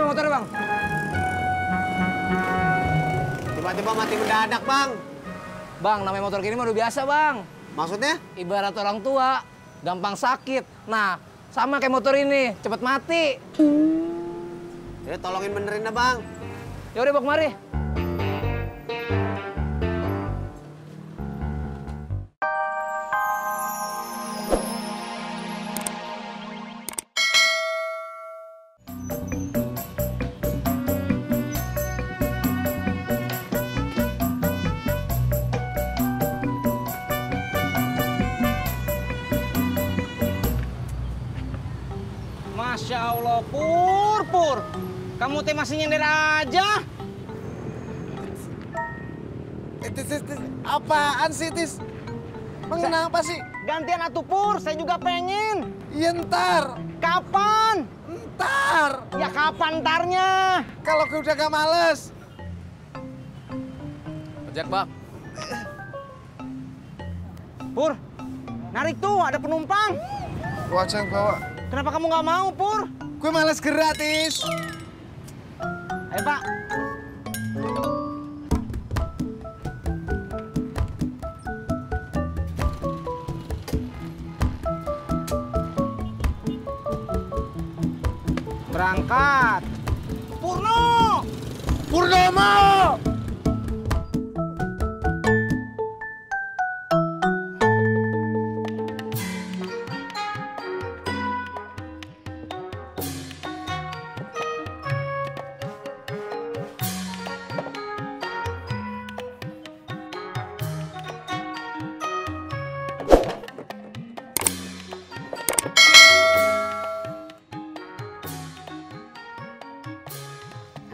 bang motornya bang? Tiba-tiba mati mendadak bang. Bang, namanya motor gini mah udah biasa bang. Maksudnya? Ibarat orang tua, gampang sakit. Nah, sama kayak motor ini, cepet mati. Ya tolongin benerin dah bang. Yaudah bang, mari. Masya Allah, Pur. Kamu teh masih nyender aja. Tis, apaan sih, Tis? Kenapa sih? Gantian atuh, Pur. Saya juga pengen. Ya ntar. Kapan? Ntar. Ya kapan ntarnya? Kalau gue udah gak males. Ojek, Bang. Pur, narik tuh, ada penumpang. Gua aja yang bawa. Kenapa kamu nggak mau, Pur? Gue males gratis. Ayo, Pak. Berangkat. Purnomo!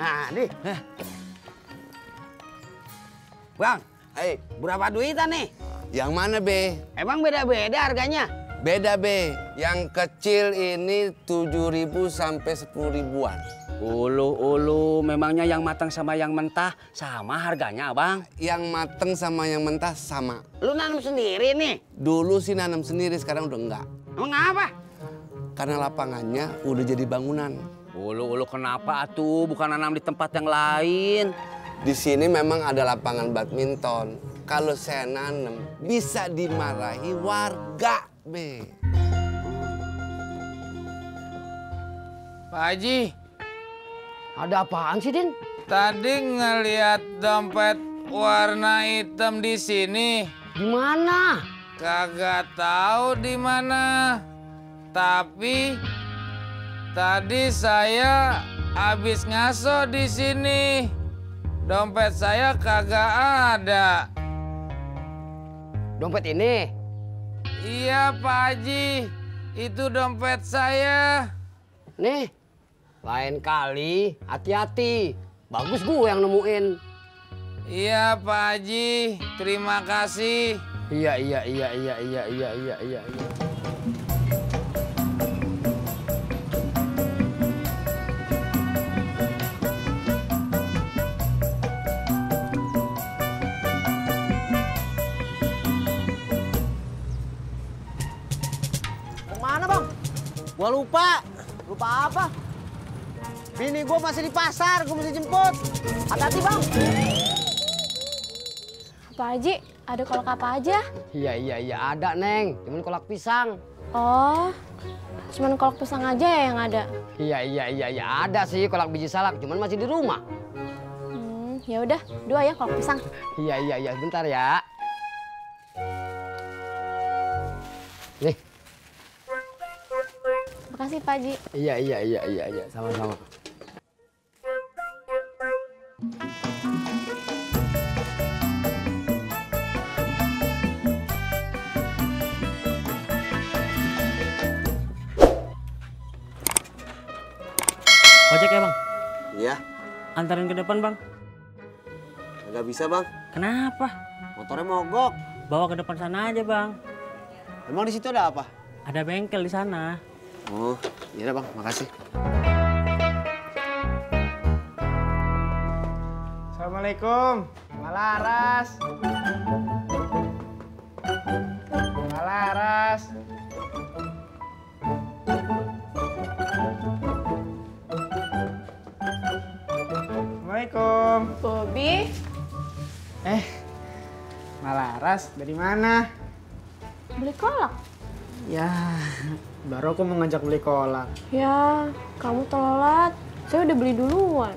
Nah, nih. Bang, berapa duitan nih? Yang mana, Be? Emang beda-beda harganya? Beda, Be. Yang kecil ini 7.000 sampai 10.000-an. Ulu, memangnya yang matang sama yang mentah sama harganya, Bang? Yang mateng sama yang mentah sama. Lu nanam sendiri nih? Dulu sih nanam sendiri, sekarang udah enggak. Emang apa? Karena lapangannya udah jadi bangunan. Ulu, kenapa atuh? Bukan nanam di tempat yang lain. Di sini memang ada lapangan badminton. Kalau saya nanam, bisa dimarahi warga, Be. Pak Haji, Ada apaan sih, Din? tadi ngeliat dompet warna hitam di sini. Di mana? Kagak tahu di mana. Tapi tadi saya habis ngaso di sini. Dompet saya kagak ada. Dompet ini? Iya, Pak Haji. Itu dompet saya. Nih, lain kali hati-hati. Bagus gue yang nemuin. Iya, Pak Haji. Terima kasih. Iya. Kemana bang? Gua lupa. Lupa apa? Bini gua masih di pasar, gua mesti jemput. Hati-hati bang. Pak Haji, ada kolak apa aja? Iya, ada, Neng. Cuman kolak pisang. Oh, cuman kolak pisang aja ya yang ada? Iya, ada sih kolak biji salak, cuman masih di rumah. Ya udah, 2 ya kolak pisang. Iya, bentar ya. Nih. Makasih Pak Haji. Iya, sama-sama. Ojek ya bang? Iya. Antarin ke depan bang. Nggak bisa bang. Kenapa? Motornya mogok. Bawa ke depan sana aja bang. Emang di situ ada apa? Ada bengkel di sana. Oh, iya bang. Makasih. Assalamualaikum. Malaras. Malaras. Assalamualaikum. Bobby, Malaras, dari mana? beli kolak. Ya, baru aku mau ngajak beli kolak. Ya, kamu telat. Saya udah beli duluan.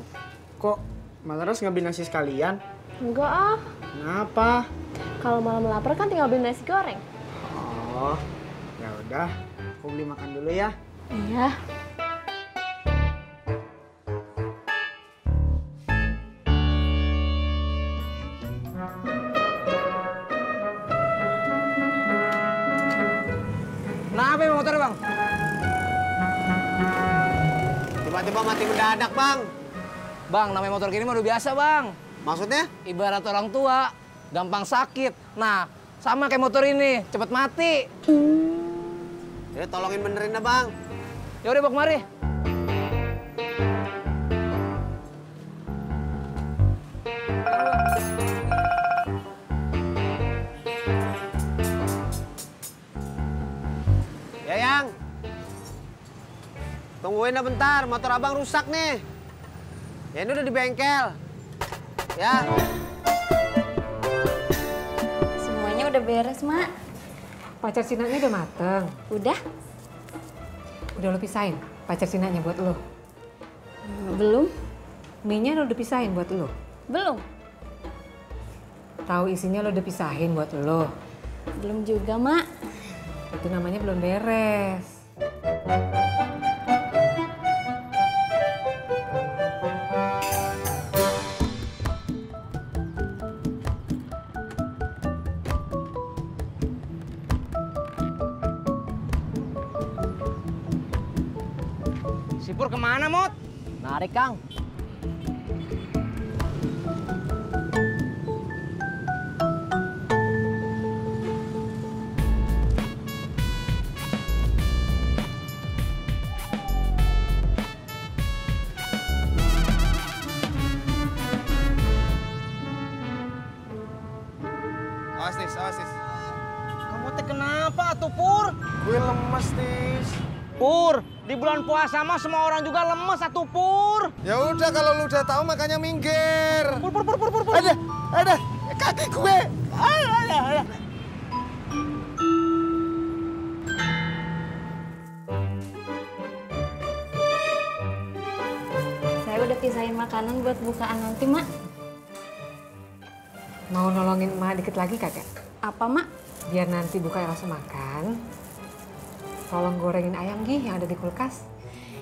Kok Malaras nggak beli nasi sekalian? Enggak ah. Kenapa? Kalau malam lapar kan tinggal beli nasi goreng. Oh, ya udah. Aku beli makan dulu ya. Iya. Kenapa ya motor bang? Tiba-tiba mati mendadak, Bang. Bang, namanya motor gini mah udah biasa bang. Maksudnya? Ibarat orang tua, gampang sakit. Nah, sama kayak motor ini, cepet mati. Ya tolongin benerin dah, Bang. Yaudah, bawa kemari. Ya, Yang. Tungguin dah bentar, motor abang rusak nih. Ya ini udah di bengkel. Ya. Semuanya udah beres, Mak. Pacar Cinanya udah mateng. Udah? Udah lo pisahin pacar Cinanya buat lo. Belum? Mie-nya lo udah pisahin buat lo. Belum? Tahu isinya lo udah pisahin buat lo. Belum juga, Mak. Itu namanya belum beres. Si Pur kemana, Mot? Narik, Kang. Awas, Tis, awas, Tis. Kamu teh kenapa tuh, Pur? Gue lemes, Tis. Pur, di bulan puasa mah semua orang juga lemes atuh, Pur. Ya udah, kalau lu udah tahu makanya minggir. Pur. Ada, kaki gue. Ada. Saya udah pisahin makanan buat bukaan nanti, Mak. Mau nolongin emak dikit lagi kagak? Apa, Mak? Biar nanti buka langsung makan. Tolong gorengin ayam Gi yang ada di kulkas.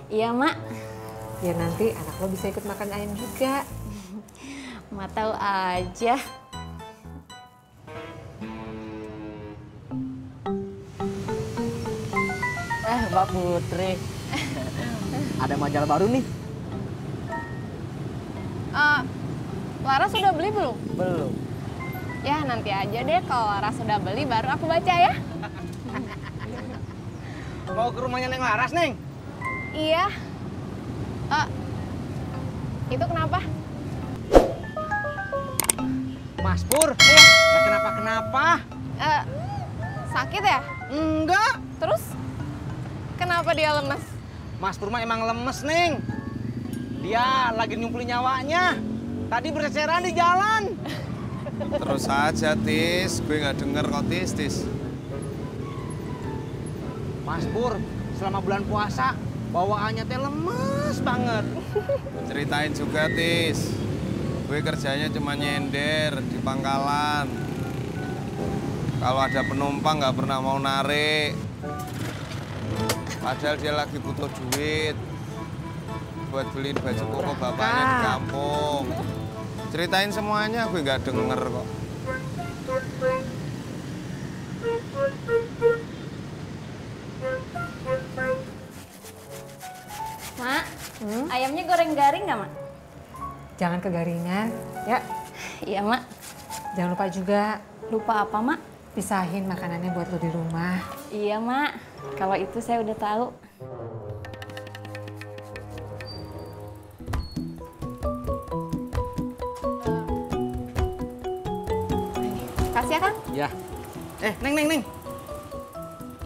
Iya, Mak. Biar nanti anak lo bisa ikut makan ayam juga. Mak tahu aja. Mbak Putri. Ada majalah baru nih. Laras sudah beli belum? Belum. Ya, nanti aja deh kalau Laras sudah beli baru aku baca ya. Mau ke rumahnya Neng Laras, Neng? Iya. Itu kenapa? Mas Pur? Ya kenapa-kenapa? Sakit ya? Enggak. Terus? Kenapa dia lemes? Mas Pur mah emang lemes, Neng. Dia lagi nyumpulin nyawanya. Tadi berseceran di jalan. Terus aja, Tis. Gue nggak denger kok, Tis. Mas Pur, selama bulan puasa, bawaannya teh lemes banget. Ceritain juga, Tis. Gue kerjanya cuma nyender di pangkalan. Kalau ada penumpang nggak pernah mau narik. Padahal dia lagi butuh duit buat beliin baju koko bapaknya di kampung. Ceritain semuanya, gue nggak denger kok. Mak, ayamnya goreng garing nggak, Mak? Jangan kegaringan, ya. Iya, Mak. Jangan lupa juga Lupa apa, Mak? pisahin makanannya buat lo di rumah. Iya, Mak. Kalau itu saya udah tahu. Kasih ya, Kang? Ya. Neng.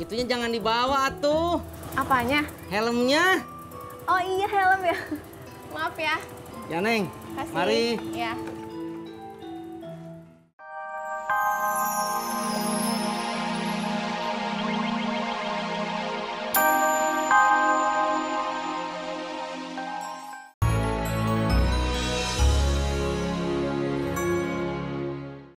Itunya jangan dibawa atuh. Apanya? Helmnya. Oh iya, helm ya. Maaf ya. Ya, Neng. Kasih. Mari. Ya.